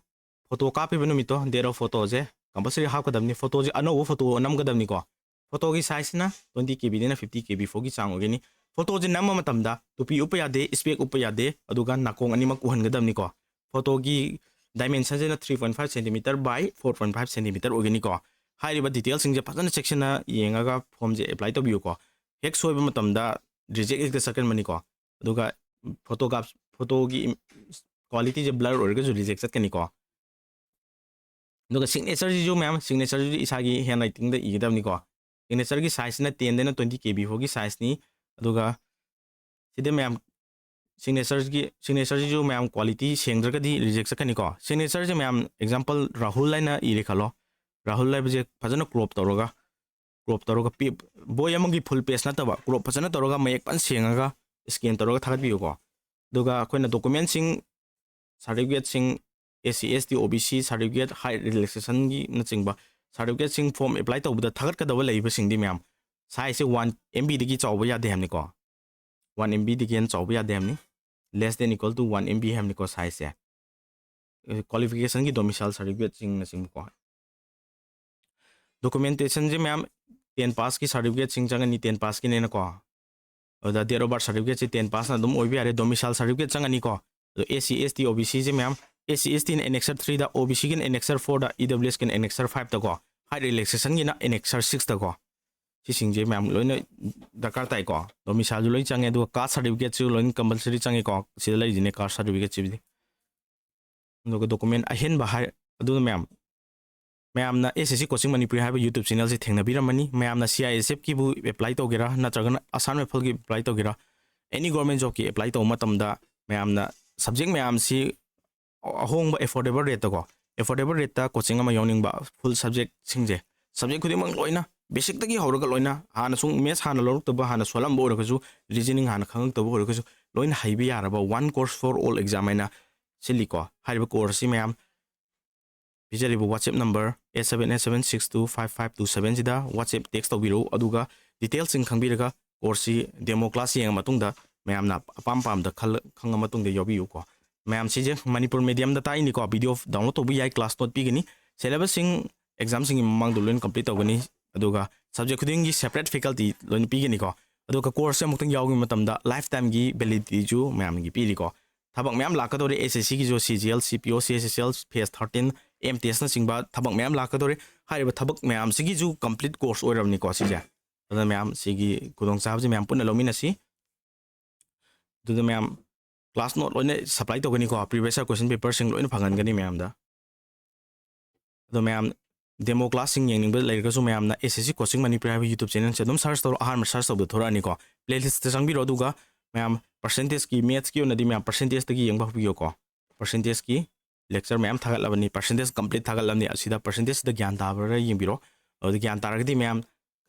Photo ꯀꯥꯞꯄꯤꯕ ꯅꯨꯃꯤꯠꯇꯣ, date of photoꯁꯦ compulsory ꯍꯥꯞꯀꯗꯕꯅꯤ꯫ Photoꯁꯦ ꯑꯅꯧꯕ photo ꯅꯝꯒꯗꯕꯅꯤꯀꯣ꯫ Photoꯒꯤ sizeꯁꯤꯅ twenty K Bꯗꯩꯅ fifty K B ꯐꯥꯎꯒꯤ ꯆꯥꯡ ꯑꯣꯏꯒꯅꯤ꯫ Photoꯁꯦ ꯅꯝꯕ ꯃꯇꯝꯗ ꯇꯨꯄꯤ ꯎꯞꯄ ꯌꯥꯗꯦ, spec ꯎꯞꯄ ꯌꯥꯗꯦ, ꯑꯗꯨꯒ ꯅꯥꯀꯣꯡ ꯑꯅꯤꯃꯛ ꯎꯍꯟꯒꯗꯕꯅꯤꯀꯣ꯫ Photoꯒꯤ dimensionꯁꯤꯅ three point five centimeter by four point five centimeter ꯑꯣꯏꯒꯅꯤꯀꯣ꯫ ꯍꯥꯏꯔꯤꯕ detailꯁꯤꯡꯁꯦ ꯐꯖꯅ ꯆꯦꯛꯁꯤꯟꯅ ꯌꯦꯡꯉꯒ formꯁꯦ apply ꯇꯧꯕꯤꯌꯨꯀꯣ꯫ ꯍꯦꯛ ꯁꯣꯏꯕ ꯃꯇꯝꯗ reject ꯍꯦꯛꯇ ꯆꯠꯀꯟꯕꯅꯤꯀꯣ꯫ ꯑꯗꯨꯒ photograph, photoꯒꯤ im-, qualityꯁꯦ blur ꯑꯣꯏꯔꯒꯁꯨ reject ꯆꯠꯀꯅꯤꯀꯣ꯫ ꯑꯗꯨꯒ signatureꯁꯤꯁꯨ ꯃꯌꯥꯝ, signatureꯁꯤꯁꯨ ꯏꯁꯥꯒꯤ handwritingꯗ ꯏꯒꯗꯕꯅꯤꯀꯣ꯫ Signatureꯒꯤ sizeꯁꯤꯅ tenꯗꯩꯅ twenty K B ꯐꯥꯎꯒꯤ sizeꯅꯤ꯫ ꯑꯗꯨꯒ ꯁꯤꯗ ꯃꯌꯥꯝ ꯁꯤꯒꯅꯦꯆꯔꯒꯤ ꯁꯤꯒꯅꯦꯆꯔꯁꯤꯁꯨ ꯃꯌꯥꯝ ꯀ꯭ꯋꯥꯂꯤꯇꯤ ꯁꯦꯡꯗ꯭ꯔꯒꯗꯤ ꯔꯤꯖꯦꯛ ꯆꯠꯀꯅꯤꯀꯣ꯫ ꯁꯤꯒꯅꯦꯆꯔꯁꯦ ꯃꯌꯥꯝ ꯑꯦꯛꯖꯥꯝꯄꯜ ꯔꯥꯍꯨꯜ ꯍꯥꯏꯅ ꯏꯔꯦ ꯈꯜꯂꯣ꯫ ꯔꯥꯍꯨꯜ ꯍꯥꯏꯕꯁꯦ ꯐꯖꯅ ꯀ꯭ꯔꯣꯞ ꯇꯧꯔꯒ ꯀ꯭ꯔꯣꯞ ꯇꯧꯔꯒ ꯕꯣꯏ ꯑꯃꯒꯤ ꯐꯨꯜ ꯄꯦꯖ ꯅꯠꯇꯕ ꯀ꯭ꯔꯣꯞ ꯐꯖꯅ ꯇꯧꯔꯒ ꯃꯌꯦꯛ ꯐꯖꯅ ꯁꯦꯡꯉꯒ ꯁ꯭ꯀꯦꯟ ꯇꯧꯔꯒ ꯊꯥꯒꯠꯄꯤꯌꯨꯀꯣ꯫ ꯑꯗꯨꯒ ꯑꯩꯈꯣꯏꯅ ꯗꯣꯀꯨꯃꯦꯟꯁꯤꯡ ꯁꯥꯔꯇꯤꯐꯤꯀꯦꯠꯁꯤꯡ ꯑꯦꯁ ꯁꯤ ꯑꯦꯁ ꯇꯤ ꯑꯣ ꯕꯤ ꯁꯤ ꯁꯥꯔꯇꯤꯐꯤꯀꯦꯠ ꯍꯥꯏꯠ ꯔꯤꯂꯦꯛꯁꯦꯁꯟꯒꯤꯅꯆꯤꯡꯕ ꯁꯥꯔꯇꯤꯐꯤꯀꯦꯠꯁꯤꯡ ꯐꯣꯔꯝ ꯑꯦꯄ꯭ꯂꯥꯏ ꯇꯧꯕꯗ ꯊꯥꯒꯠꯀꯗꯕ ꯂꯩꯕꯁꯤꯡꯗꯤ ꯃꯌꯥꯝ ꯁꯥꯏꯖꯁꯦ ꯋꯥꯟ ꯑꯦꯝ ꯕꯤꯗꯒꯤ ꯆꯥꯎꯕ ꯌꯥꯗꯦ ꯍꯥꯏꯕꯅꯤꯀꯣ꯫ ꯋꯥꯟ ꯑꯦꯝ ꯕꯤꯗꯒꯤ ꯍꯦꯟꯅ ꯆꯥꯎꯕ ꯌꯥꯗꯦ ꯍꯥꯏꯕꯅꯤ꯫ Less than equal to one M B ꯍꯥꯏꯕꯅꯤꯀꯣ ꯁꯥꯏꯖꯁꯦ꯫ ꯀ꯭ꯋꯥꯂꯤꯐꯤꯀꯦꯁꯟꯒꯤ ꯗꯣꯃꯤꯁꯥꯏꯜ ꯁꯥꯔꯇꯤꯐꯤꯀꯦꯠꯁꯤꯡꯅꯆꯤꯡꯕꯀꯣ꯫ ꯗꯣꯀꯨꯃꯦꯟꯇꯦꯁꯟꯁꯦ ꯃꯌꯥꯝ ꯇꯦꯟ ꯄꯥꯁꯀꯤ ꯁꯥꯔꯇꯤꯐꯤꯀꯦꯠꯁꯤꯡ ꯆꯪꯒꯅꯤ, ꯇꯦꯟ ꯄꯥꯁꯀꯤꯅꯦꯅꯀꯣ꯫ ꯑꯗꯨꯗ ꯗꯦꯠ ꯑꯣꯐ ꯕꯥꯔꯠ ꯁꯥꯔꯇꯤꯐꯤꯀꯦꯠꯁꯦ ꯇꯦꯟ ꯄꯥꯁꯅ ꯑꯗꯨꯝ ꯑꯣꯏꯕ ꯌꯥꯔꯦ꯫ ꯗꯣꯃꯤꯁꯥꯏꯜ ꯁꯥꯔꯇꯤꯐꯤꯀꯦꯠ ꯆꯪꯒꯅꯤꯀꯣ꯫ ꯑꯗꯣ ꯑꯦꯁ ꯁꯤ ꯑꯦꯁ ꯇꯤ ꯑꯣ ꯕꯤ ꯁꯤꯁꯦ ꯃꯌꯥꯝ ꯑꯦꯁ ꯁꯤ ꯑꯦꯁ ꯇꯤꯅ ꯑꯦꯅꯦꯛꯁꯔ ꯊ꯭ꯔꯤꯗ, ꯑꯣ ꯕꯤ ꯁꯤꯒꯤꯅ ꯑꯦꯅꯦꯛꯁꯔ ꯐꯣꯔꯗ, ꯏ ꯗꯕ꯭ꯂꯤꯎ ꯑꯦꯁꯀꯤꯅ ꯑꯦꯅꯦꯛꯁꯔ ꯐꯥꯏꯚꯇꯀꯣ, ꯍꯥꯏꯠ ꯔꯤꯂꯦꯛꯁꯦꯁꯟꯒꯤꯅ ꯑꯦꯅꯦꯛꯁꯔ ꯁꯤꯛꯁꯇꯀꯣ꯫ ꯁꯤꯁꯤꯡꯁꯦ ꯃꯌꯥꯝ ꯂꯣꯏꯅ ꯗꯔꯀꯥꯔ ꯇꯥꯏꯀꯣ꯫ ꯗꯣꯃꯤꯁꯥꯏꯜꯁꯨ ꯂꯣꯏ ꯆꯪꯉꯦ, ꯑꯗꯨꯒ ꯀꯥꯁ ꯁꯥꯔꯇꯤꯐꯤꯀꯦꯠꯁꯨ ꯂꯣꯏꯅ ꯀꯝꯄꯜꯁꯔꯤ ꯆꯪꯉꯦꯀꯣ꯫ ꯁꯤꯗ ꯂꯩꯔꯤꯁꯤꯅꯦ ꯀꯥꯁ ꯁꯥꯔꯇꯤꯐꯤꯀꯦꯠꯁꯤꯕꯨꯗꯤ꯫ ꯑꯗꯨꯒ ꯗꯣꯀꯨꯃꯦꯟ ꯑꯍꯦꯟꯕ ꯍꯥꯏ ꯑꯗꯨꯅ ꯃꯌꯥꯝ ꯃꯌꯥꯝꯅ ꯑꯦꯁ ꯑꯦꯁ ꯁꯤ ꯀꯣꯆꯤꯡ ꯃꯅꯤꯄꯨꯔꯤ ꯍꯥꯏꯕ ꯌꯨꯇ꯭ꯌꯨꯕ ꯆꯦꯅꯦꯜꯁꯦ ꯊꯦꯡꯅꯕꯤꯔꯝꯃꯅꯤ꯫ ꯃꯌꯥꯝꯅ ꯁꯤ ꯑꯥꯏ ꯑꯦꯁ ꯑꯦꯐꯀꯤꯕꯨ ꯑꯦꯄ꯭ꯂꯥꯏ ꯇꯧꯒꯦꯔꯥ, ꯅꯠꯇ꯭ꯔꯒꯅ ꯑꯁꯥꯝ ꯔꯥꯏꯐꯜꯒꯤ ꯑꯦꯄ꯭ꯂꯥꯏ ꯇꯧꯒꯦꯔꯥ, ꯑꯦꯅꯤ ꯒꯣꯔꯃꯦꯟ ꯖꯣꯕꯀꯤ ꯑꯦꯄ꯭ꯂꯥꯏ ꯇꯧꯕ ꯃꯇꯝꯗ ꯃꯌꯥꯝꯅ ꯁꯕꯖꯦꯛ ꯃꯌꯥꯝꯁꯤ ꯑꯍꯣꯡꯕ ꯑꯦꯐꯣꯔꯗꯦꯕꯜ ꯔꯦꯠꯇꯀꯣ, ꯑꯦꯐꯣꯔꯗꯦꯕꯜ ꯔꯦꯠꯇ ꯀꯣꯆꯤꯡ ꯑꯃ ꯌꯥꯎꯅꯤꯡꯕ, ꯐꯨꯜ ꯁꯕꯖꯦꯛꯁꯤꯡꯁꯦ, ꯁꯕꯖꯦꯛ ꯈꯨꯗꯤꯡꯃꯛ ꯂꯣꯏꯅ, ꯕꯦꯁꯤꯛꯇꯒꯤ ꯍꯧꯔꯒ ꯂꯣꯏꯅ, ꯍꯥꯟꯅ ꯁꯨꯝ ꯃꯦꯠꯁ ꯍꯥꯟꯅ ꯂꯧꯔꯛꯇꯕ, ꯍꯥꯟꯅ ꯁꯣꯜꯂꯝꯕ ꯑꯣꯏꯔꯒꯁꯨ, ꯔꯤꯖꯅꯤꯡ ꯍꯥꯟꯅ ꯈꯪꯉꯛꯇꯕ ꯑꯣꯏꯔꯒꯁꯨ, ꯂꯣꯏꯅ ꯍꯩꯕ ꯌꯥꯔꯕ One Course for All exam ꯍꯥꯏꯅ ꯁꯤꯜꯂꯤꯀꯣ꯫ ꯍꯥꯏꯔꯤꯕ ꯀꯣꯔꯁꯁꯤ ꯃꯌꯥꯝ ꯄꯤꯖꯔꯤꯕ WhatsApp number eight seven eight seven six two five five two seven ꯁꯤꯗ WhatsApp ꯇꯦꯛꯁ ꯇꯧꯕꯤꯔꯛꯎ, ꯑꯗꯨꯒ ꯗꯤꯇꯦꯜꯁꯤꯡ ꯈꯪꯕꯤꯔꯒ ꯀꯣꯔꯁꯁꯤ ꯗꯦꯃꯣ ꯀ꯭ꯂꯥꯁ ꯌꯦꯡꯉ ꯃꯇꯨꯡꯗ ꯃꯌꯥꯝꯅ ꯑꯄꯥꯝ ꯄꯥꯝꯗ ꯈꯜꯂ ꯈꯪꯉ ꯃꯇꯨꯡꯗ ꯌꯥꯎꯕꯤꯌꯨꯀꯣ꯫ ꯃꯌꯥꯝ ꯁꯤꯁꯦ ꯃꯅꯤꯄꯨꯔ ꯃꯦꯗꯤꯌꯝꯗ ꯇꯥꯛꯏꯅꯤꯀꯣ, ꯚꯤꯗꯤꯑꯣ ꯗꯥꯎꯟꯂꯣꯗ ꯇꯧꯕ ꯌꯥꯏ, ꯀ꯭ꯂꯥꯁ ꯅꯣꯠ ꯄꯤꯒꯅꯤ, ꯁꯦꯂꯦꯕꯁꯁꯤꯡ ꯑꯦꯛꯖꯥꯝꯁꯤꯡꯒꯤ ꯃꯃꯥꯡꯗ ꯂꯣꯏꯅ ꯀꯝꯄ꯭ꯂꯤꯠ ꯇꯧꯒꯅꯤ, ꯑꯗꯨꯒ ꯁꯕꯖꯦꯛ ꯈꯨꯗꯤꯡꯒꯤ ꯁꯦꯄꯔꯦꯠ ꯐꯦꯀꯜꯇꯤ ꯂꯣꯏꯅ ꯄꯤꯒꯅꯤꯀꯣ꯫ ꯑꯗꯨꯒ ꯀꯣꯔꯁꯁꯦ ꯑꯃꯨꯛꯇꯪ ꯌꯥꯎꯈꯤꯕ ꯃꯇꯝꯗ ꯂꯥꯏꯐ ꯇꯥꯏꯝꯒꯤ ꯚꯦꯂꯤꯗꯤꯇꯤꯁꯨ ꯃꯌꯥꯝꯒꯤ ꯄꯤꯔꯤꯀꯣ꯫ ꯊꯕꯛ ꯃꯌꯥꯝ ꯂꯥꯛꯀꯗꯧꯔꯤ, ꯑꯦꯁ ꯑꯦꯁ ꯁꯤꯒꯤꯁꯨ, ꯁꯤ ꯖꯤ ꯑꯦꯜ, ꯁꯤ P O, C H S L, phase thirteen, M T ꯑꯦꯁꯅꯆꯤꯡꯕ ꯊꯕꯛ ꯃꯌꯥꯝ ꯂꯥꯛꯀꯗꯧꯔꯤ꯫ ꯍꯥꯏꯔꯤꯕ ꯊꯕꯛ ꯃꯌꯥꯝꯁꯤꯒꯤꯁꯨ ꯀꯝꯄ꯭ꯂꯤꯠ ꯀꯣꯔꯁ ꯑꯣꯏꯔꯕꯅꯤꯀꯣ ꯁꯤꯁꯦ꯫ ꯑꯗꯨꯅ ꯃꯌꯥꯝ ꯁꯤꯒꯤ ꯈꯨꯗꯣꯡꯆꯥꯕꯁꯦ ꯃꯌꯥꯝ ꯄꯨꯟꯅ ꯂꯧꯃꯤꯟꯅꯁꯤ꯫ ꯑꯗꯨꯗ ꯃꯌꯥꯝ ꯀ꯭ꯂꯥꯁ ꯅꯣꯠ ꯂꯣꯏꯅ ꯁꯄ꯭ꯂꯥꯏ ꯇꯧꯒꯅꯤꯀꯣ, ꯄ꯭ꯔꯤꯚꯤꯌꯁ ꯏꯌꯔ ꯀꯣꯏꯁꯟ ꯄꯦꯄꯔꯁꯤꯡ ꯂꯣꯏꯅ ꯐꯪꯍꯟꯒꯅꯤ ꯃꯌꯥꯝꯗ꯫ ꯑꯗꯣ ꯃꯌꯥꯝ ꯗꯦꯃꯣ ꯀ꯭ꯂꯥꯁꯁꯤꯡ ꯌꯦꯡꯅꯤꯡꯕ ꯂꯩꯔꯒꯁꯨ ꯃꯌꯥꯝꯅ ꯑꯦꯁ ꯑꯦꯁ ꯁꯤ ꯀꯣꯆꯤꯡ ꯃꯅꯤꯄꯨꯔꯤ ꯍꯥꯏꯕ ꯌꯨꯇ꯭ꯌꯨꯕ ꯆꯦꯅꯦꯜꯁꯦ ꯑꯗꯨꯝ ꯁꯔꯆ ꯇꯧꯔꯣ, ꯑꯍꯥꯟꯕ ꯁꯔꯆ ꯇꯧꯕꯗ ꯊꯣꯔꯛꯑꯅꯤꯀꯣ꯫ ꯄ꯭ꯂꯦꯂꯤꯁꯇ ꯆꯪꯕꯤꯔꯣ, ꯑꯗꯨꯒ ꯃꯌꯥꯝ percentageꯀꯤ, mathsꯀꯤ ꯑꯣꯏꯅꯗꯤ ꯃꯌꯥꯝ percentageꯇꯒꯤ ꯌꯦꯡꯕ ꯍꯧꯕꯤꯌꯨꯀꯣ꯫ Percentageꯀꯤ lecture ꯃꯌꯥꯝ ꯊꯥꯒꯠꯂꯕꯅꯤ, percentage complete ꯊꯥꯒꯠꯂꯕꯅꯤ꯫ ꯑꯁꯤꯗ percentageꯁꯤꯗ ꯒ꯭ꯌꯥꯟ ꯇꯥꯕ꯭ꯔꯥ ꯌꯦꯡꯕꯤꯔꯣ꯫ ꯑꯗꯨꯗ ꯒ꯭ꯌꯥꯟ ꯇꯥꯔꯒꯗꯤ ꯃꯌꯥꯝ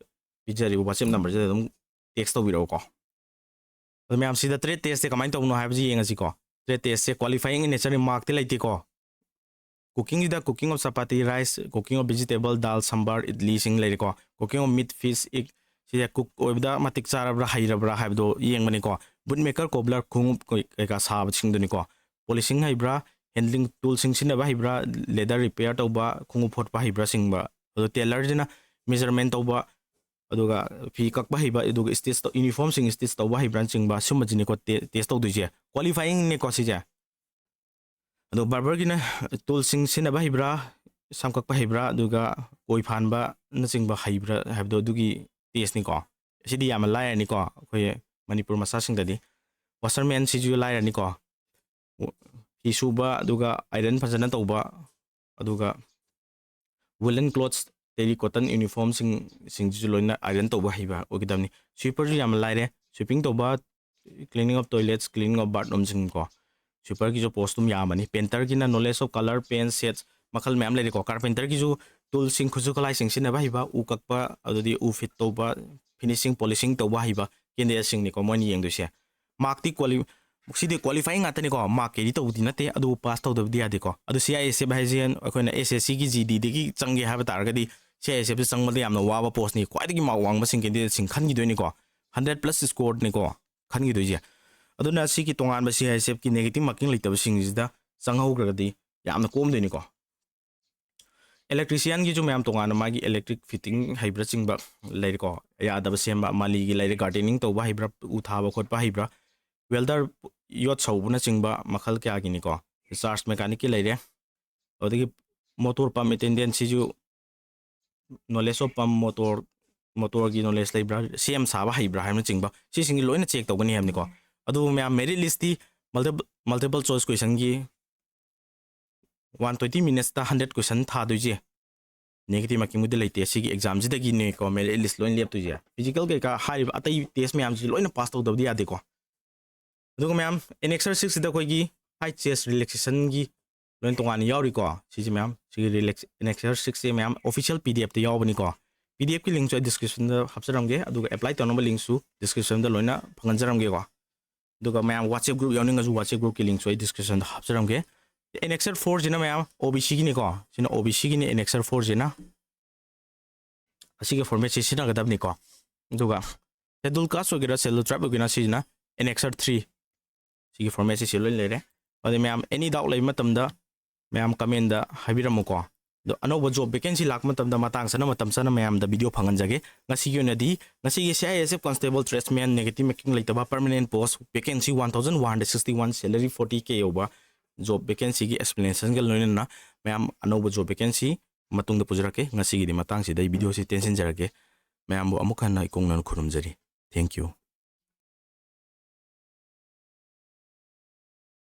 ꯄꯤꯖꯔꯤꯕ WhatsApp numberꯁꯤꯗ ꯑꯗꯨꯝ text ꯇꯧꯕꯤꯔꯛꯎꯀꯣ꯫ ꯑꯗꯣ ꯃꯌꯥꯝ, ꯁꯤꯗ trade testꯁꯦ ꯀꯃꯥꯏꯅ ꯇꯧꯕꯅꯣ ꯍꯥꯏꯕꯁꯤ ꯌꯦꯡꯉꯁꯤꯀꯣ꯫ Trade testꯁꯦ qualifying in nature markꯇꯤ ꯂꯩꯇꯦꯀꯣ꯫ Cookingꯁꯤꯗ cooking of chapati, rice, cooking of vegetable, dal, sambar, idliꯁꯤꯡ ꯂꯩꯔꯦꯀꯣ꯫ Cooking of meat, fish, egg, ꯁꯤꯁꯦ cook ꯑꯣꯏꯕꯗ ꯃꯇꯤꯛ ꯆꯥꯔꯕ꯭ꯔꯥ, ꯍꯩꯔꯕ꯭ꯔꯥ ꯍꯥꯏꯕꯗꯣ ꯌꯦꯡꯕꯅꯤꯀꯣ꯫ Boot maker, cobbler, ꯈꯣꯡꯎꯞ ꯀꯩ-, ꯀꯩꯀꯥ ꯁꯥꯕꯁꯤꯡꯗꯨꯅꯤꯀꯣ꯫ Polishing ꯍꯩꯕ꯭ꯔꯥ, handling toolꯁꯤꯡ ꯁꯤꯖꯤꯟꯅꯕ ꯍꯩꯕ꯭ꯔꯥ, leather repair ꯇꯧꯕ, ꯈꯣꯡꯎꯞ ꯐꯣꯠꯄ ꯍꯩꯕ꯭ꯔꯥ ꯆꯤꯡꯕ꯫ ꯑꯗꯣ tailorꯁꯤꯅ measurement ꯇꯧꯕ, ꯑꯗꯨꯒ ꯐꯤ ꯀꯛꯄ ꯍꯩꯕ, ꯑꯗꯨꯒ stitch ꯇꯧ-, uniformꯁꯤꯡ stitch ꯇꯧꯕ ꯍꯩꯕ꯭ꯔꯥꯅꯆꯤꯡꯕ, ꯁꯨꯝꯕꯁꯤꯅꯤꯀꯣ te-, test ꯇꯧꯗꯣꯏꯁꯦ꯫ Qualifyingꯅꯤꯀꯣ ꯁꯤꯁꯦ꯫ ꯑꯗꯣ barberꯒꯤꯅ toolꯁꯤꯡ ꯁꯤꯖꯤꯟꯅꯕ ꯍꯩꯕ꯭ꯔꯥ, ꯁꯝ ꯀꯛꯄ ꯍꯩꯕ꯭ꯔꯥ, ꯑꯗꯨꯒ ꯀꯣꯏ ꯐꯥꯟꯕꯅꯆꯤꯡꯕ ꯍꯩꯕ꯭ꯔꯥ ꯍꯥꯏꯕꯗꯣ ꯑꯗꯨꯒꯤ testꯅꯤꯀꯣ꯫ ꯑꯁꯤꯗꯤ ꯌꯥꯝꯅ ꯂꯥꯏꯔꯅꯤꯀꯣ ꯑꯩꯈꯣꯏ ꯃꯅꯤꯄꯨꯔ ꯃꯆꯥꯁꯤꯡꯗꯗꯤ꯫ Washermanꯁꯤꯁꯨ ꯂꯥꯏꯔꯅꯤꯀꯣ꯫ ꯐꯤ ꯁꯨꯕ, ꯑꯗꯨꯒ iron ꯐꯖꯅ ꯇꯧꯕ, ꯑꯗꯨꯒ woolen clothes, terry cotton uniformꯁꯤꯡ, ꯁꯤꯡꯁꯤꯁꯨ ꯂꯣꯏꯅ iron ꯇꯧꯕ ꯍꯩꯕ ꯑꯣꯏꯒꯗꯕꯅꯤ꯫ Sweeperꯁꯨ ꯌꯥꯝꯅ ꯂꯥꯏꯔꯦ, sweeping ꯇꯧꯕ, cleaning of toilets, cleaning of bathroomꯁꯤꯡ ꯀꯣ꯫ Sweeperꯒꯤꯁꯨ post ꯑꯗꯨꯝ ꯌꯥꯝꯃꯅꯤ꯫ Painterꯒꯤꯅ knowledge of colour, paint, shades, ꯃꯈꯜ ꯃꯌꯥꯝ ꯂꯩꯔꯦꯀꯣ꯫ Carpenterꯒꯤꯁꯨ toolꯁꯤꯡ, ꯈꯨꯠꯁꯨ ꯈꯨꯠꯂꯥꯏꯁꯤꯡ ꯁꯤꯖꯤꯟꯅꯕ ꯍꯩꯕ, ꯎ ꯀꯛꯄ, ꯑꯗꯨꯗꯤ ꯎ fit ꯇꯧꯕ, finishing, polishing ꯇꯧꯕ ꯍꯩꯕ candidateꯁꯤꯡꯅꯤꯀꯣ ꯃꯣꯏꯅ ꯌꯦꯡꯗꯣꯏꯁꯦ꯫ Markꯇꯤ quali-, ꯁꯤꯗꯤ qualifying ꯉꯥꯛꯇꯅꯤꯀꯣ, mark carry ꯇꯧꯕꯗꯤ ꯅꯠꯇꯦ, ꯑꯗꯨꯕꯨ pass ꯇꯧꯗꯕꯗꯤ ꯌꯥꯗꯦꯀꯣ꯫ ꯑꯗꯨ CISF ꯍꯥꯏꯁꯦ ꯑꯩꯈꯣꯏꯅ SSCꯒꯤ GDꯗꯒꯤ ꯆꯪꯒꯦ ꯍꯥꯏꯕ ꯇꯥꯔꯒꯗꯤ CISFꯁꯦ ꯆꯪꯕꯗ ꯌꯥꯝꯅ ꯋꯥꯕ postꯅꯤ, ꯈ꯭ꯋꯥꯏꯗꯒꯤ mark ꯋꯥꯡꯕꯁꯤꯡ candidateꯁꯤꯡ ꯈꯟꯈꯤꯗꯣꯏꯅꯤꯀꯣ꯫ Hundred plus scoreꯅꯤꯀꯣ ꯈꯟꯈꯤꯗꯣꯏꯁꯦ꯫ ꯑꯗꯨꯅ ꯁꯤꯒꯤ ꯇꯣꯉꯥꯟꯕ CISFꯀꯤ negative marking ꯂꯩꯇꯕꯁꯤꯡꯁꯤꯗ ꯆꯪꯍꯧꯈ꯭ꯔꯒꯗꯤ ꯌꯥꯝꯅ ꯀꯣꯝꯗꯣꯏꯅꯤꯀꯣ꯫ Electricianꯒꯤꯁꯨ ꯃꯌꯥꯝ ꯇꯣꯉꯥꯟꯅ ꯃꯥꯒꯤ electric fitting ꯍꯩꯕ꯭ꯔꯥꯆꯤꯡꯕ ꯂꯩꯔꯦꯀꯣ꯫ ꯌꯥꯗꯕ ꯁꯦꯝꯕ, ꯃꯥꯂꯤꯒꯤ ꯂꯩꯔꯦ, gardening ꯇꯧꯕ ꯍꯩꯕ꯭ꯔꯥ, ꯎ ꯊꯥꯕ ꯈꯣꯠꯄ ꯍꯩꯕ꯭ꯔꯥ, welder, ꯌꯣꯠ ꯁꯧꯕꯅꯆꯤꯡꯕ ꯃꯈꯜ ꯀꯌꯥꯒꯤꯅꯤꯀꯣ꯫ Charge mechanicꯀꯤ ꯂꯩꯔꯦ꯫ ꯑꯗꯒꯤ motor pump attendantꯁꯤꯁꯨ knowledge of pump, motor, motorꯒꯤ knowledge ꯂꯩꯕ꯭ꯔꯥ, ꯁꯦꯝ ꯁꯥꯕ ꯍꯩꯕ꯭ꯔꯥ ꯍꯥꯏꯕꯅꯆꯤꯡꯕ, ꯁꯤꯁꯤꯡꯁꯦ ꯂꯣꯏꯅ check ꯇꯧꯒꯅꯤ ꯍꯥꯏꯕꯅꯤꯀꯣ꯫ ꯑꯗꯨꯕꯨ ꯃꯌꯥꯝ merit listꯇꯤ multiple, multiple choice questionꯒꯤ one twenty minutesꯇ hundred question ꯊꯥꯗꯣꯏꯁꯦ꯫ Negative markingꯕꯨꯗꯤ ꯂꯩꯇꯦ, ꯁꯤꯒꯤ examꯁꯤꯗꯒꯤꯅꯦꯀꯣ merit list ꯂꯣꯏꯅ ꯂꯦꯞꯇꯣꯏꯁꯦ꯫ Physical ꯀꯩꯀꯥ ꯍꯥꯏꯔꯤꯕ ꯑꯇꯩ test ꯃꯌꯥꯝꯁꯤ ꯂꯣꯏꯅ pass ꯇꯧꯗꯕꯗꯤ ꯌꯥꯗꯦꯀꯣ꯫ ꯑꯗꯨꯒ ꯃꯌꯥꯝ, ꯑꯦꯅꯦꯛꯁꯔ ꯁꯤꯛꯁꯁꯤꯗ ꯑꯩꯈꯣꯏꯒꯤ ꯍꯥꯏꯠ ꯆꯦꯁ ꯔꯤꯂꯦꯛꯁꯦꯁꯟꯒꯤ ꯂꯣꯏꯅ ꯇꯣꯉꯥꯟꯅ ꯌꯥꯎꯔꯤꯀꯣ꯫ ꯁꯤꯁꯦ ꯃꯌꯥꯝ, ꯁꯤꯒꯤ ꯔꯤꯂꯦꯛꯁ ꯑꯦꯅꯦꯛꯁꯔ ꯁꯤꯛꯁꯁꯦ ꯃꯌꯥꯝ ꯑꯣꯐꯤꯁꯤꯌꯦꯜ ꯄꯤ ꯗꯤ ꯑꯦꯐꯇ ꯌꯥꯎꯕꯅꯤꯀꯣ꯫ ꯄꯤ ꯗꯤ ꯑꯦꯐꯀꯤ ꯂꯤꯡꯁꯨ ꯑꯩ ꯗꯤꯁꯀ꯭ꯔꯤꯞꯁꯟꯗ ꯍꯥꯞꯆꯔꯝꯒꯦ, ꯑꯗꯨꯒ ꯑꯦꯄ꯭ꯂꯥꯏ ꯇꯧꯅꯕ ꯂꯤꯡꯁꯨ ꯗꯤꯁꯀ꯭ꯔꯤꯞꯁꯟꯗ ꯂꯣꯏꯅ ꯐꯪꯍꯟꯖꯔꯝꯒꯦꯀꯣ꯫ ꯑꯗꯨꯒ ꯃꯌꯥꯝ WhatsApp ꯒ꯭ꯔꯨꯞ ꯌꯥꯎꯅꯤꯡꯉꯁꯨ WhatsApp ꯒ꯭ꯔꯨꯞꯀꯤ ꯂꯤꯡꯁꯨ ꯑꯩ ꯗꯤꯁꯀ꯭ꯔꯤꯞꯁꯟꯗ ꯍꯥꯞꯆꯔꯝꯒꯦ꯫ ꯑꯦꯅꯦꯛꯁꯔ ꯐꯣꯔꯁꯤꯅ ꯃꯌꯥꯝ ꯑꯣ ꯕꯤ ꯁꯤꯒꯤꯅꯤꯀꯣ꯫ ꯁꯤꯅ ꯑꯣ ꯕꯤ ꯁꯤꯒꯤꯅꯤ ꯑꯦꯅꯦꯛꯁꯔ ꯐꯣꯔꯁꯤꯅ꯫ ꯑꯁꯤꯒꯤ ꯐꯣꯔꯃꯦꯠꯁꯤ ꯁꯤꯖꯤꯟꯅꯒꯗꯕꯅꯤꯀꯣ꯫ ꯑꯗꯨꯒ ꯁꯦꯗꯨꯜ ꯀꯥꯁ ꯑꯣꯏꯒꯦꯔꯥ ꯁꯦꯗꯨꯜ ꯇ꯭ꯔꯥꯏꯕ ꯑꯣꯏꯒꯦꯔꯥ ꯁꯤꯁꯤꯅ ꯑꯦꯅꯦꯛꯁꯔ ꯊ꯭ꯔꯤ꯫ ꯁꯤꯒꯤ ꯐꯣꯔꯃꯦꯠꯁꯤ ꯁꯤ ꯂꯣꯏ ꯂꯩꯔꯦ꯫ ꯑꯗꯩ ꯃꯌꯥꯝ ꯑꯦꯅꯤ ꯗꯥꯎꯠ ꯂꯩꯕ ꯃꯇꯝꯗ ꯃꯌꯥꯝ ꯀꯃꯦꯟꯗ ꯍꯥꯏꯕꯤꯔꯝꯃꯨꯀꯣ꯫ ꯑꯗꯣ ꯑꯅꯧꯕ ꯖꯣꯕ ꯚꯦꯀꯦꯟꯁꯤ ꯂꯥꯛꯄ ꯃꯇꯝꯗ ꯃꯇꯥꯡ ꯆꯥꯅ ꯃꯇꯝ ꯆꯥꯅ ꯃꯌꯥꯝꯗ ꯚꯤꯗꯤꯑꯣ ꯐꯪꯍꯟꯖꯒꯦ꯫ ꯉꯁꯤꯒꯤ ꯑꯣꯏꯅꯗꯤ ꯉꯁꯤꯒꯤ C I S F constable tradesman negative marking ꯂꯩꯇꯕ permanent post vacancy one thousand one hundred sixty one salary forty K ꯌꯧꯕ ꯖꯣꯕ ꯚꯦꯀꯦꯟꯁꯤꯒꯤ ꯑꯦꯛꯁꯄ꯭ꯂꯦꯅꯦꯁꯟꯒ ꯂꯣꯏꯅꯅ ꯃꯌꯥꯝ ꯑꯅꯧꯕ ꯖꯣꯕ ꯚꯦꯀꯦꯟꯁꯤ ꯃꯇꯨꯡꯗ ꯄꯨꯖꯔꯛꯀꯦ꯫ ꯉꯁꯤꯒꯤꯗꯤ ꯃꯇꯥꯡꯁꯤꯗ ꯑꯩ ꯚꯤꯗꯤꯑꯣꯁꯤ ꯇꯦꯟꯁꯤꯟꯖꯔꯒꯦ꯫ ꯃꯌꯥꯝꯕꯨ ꯑꯃꯨꯛ ꯍꯟꯅ ꯏꯀꯣꯡꯅꯅ ꯈꯨꯔꯨꯝꯖꯔꯤ꯫ Thank you꯫